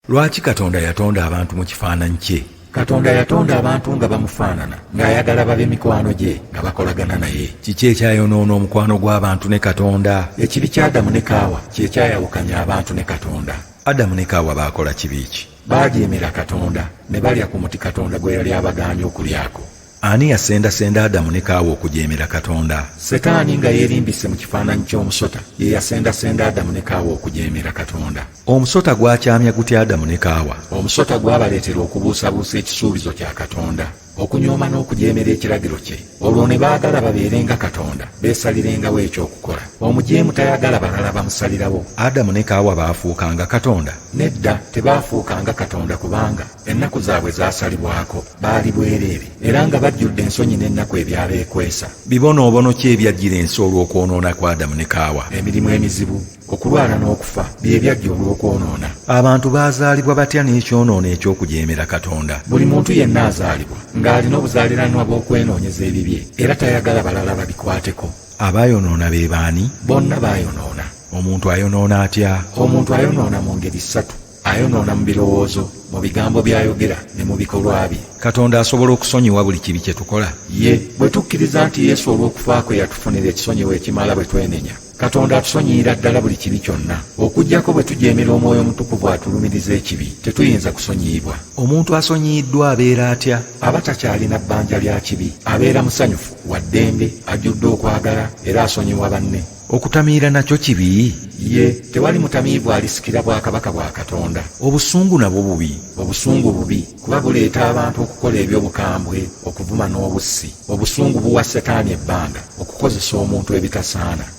Lwaki Katonda yatonda abantu mu kifaananyi kye? Katonda yatonda abantu nga bamufaanana, ng'ayagala babe mikwano gye, nga bakolagana naye. Kiki ekyayonoona omukwano gw'abantu ne Katonda? Ekibi kya Adamu ne Kaawa kye kyayawukanya abantu ne Katonda. Adamu ne Kaawa baakola kibi ki? Baajeemera Katonda ne balya ku muti Katonda gwe yali abagaanye okulyako. Ani yasendasenda Adamu ne Kaawa okujeemera Katonda? Setaani nga yeerimbise mu kifaananyi ky'omusota ye yasendasenda Adamu ne Kaawa okujeemera Katonda. Omusota gwakyamya gutya Adamu ne Kaawa? Omusota gwabaleetera okubuusabuusa ekisuubizo kya Katonda, okunyooma n'okujeemera ekiragiro kye, olwo ne baagala babeere nga Katonda, beesalirengawo eky'okukola. Omujeemu tayagala balala bamusalirawo. Adamu ne Kaawa baafuuka nga Katonda? Nedda, tebaafuuka nga Katonda kubanga ennaku zaabwe zaasalibwako, baali bwereere era nga bajjudde ensonyi n'ennaku ebyabeekwesa. Bibonoobono ki ebyajjira ensi olw'okwonoona kwa Adamu ne Kaawa? Emirimu emizibu, okulwala n'okufa bye byajja olw'okwonoona. Abantu baazaalibwa batya n'ekyonoono eky'okujeemera Katonda? Buli muntu yenna azaalibwa ng'alina obuzaaliranwa bw'okwenoonyeza ebibye era tayagala balala babikwateko. Abaayonoona be baani? Bonna baayonoona. Omuntu ayonoona atya? Omuntu ayonoona mu ngeri ssatu. Ayonoona mu birowoozo, mu bigambo by'ayogera ne mu bikolwa bye. Katonda asobola okusonyiwa buli kibi kye tukola? Ye, bwe tukkiriza nti Yesu olw'okufa kwe yatufunira ekisonyiwo ekimala bwe twenenya, Katonda atusonyiyira ddala buli kibi kyonna. Okuggyako bwe tujeemera Omwoyo Omutukuvu atulumiriza ekibi, tetuyinza kusonyiyibwa. Omuntu asonyiyiddwa abeera atya? Aba takyalina bbanja lya kibi, abeera musanyufu, wa ddembe, ajjudde okwagala, era asonyiwa banne. Okutamiira nakyo kibi? Ye, tewali mutamiivu alisikira bwakabaka bwa Katonda. Obusungu nabwo bubi? Obusungu bubi, kuba buleeta abantu okukola eby'obukambwe, okuvuma n'obussi. Obusungu buwa Setaani ebbanga okukozesa omuntu ebitasaana.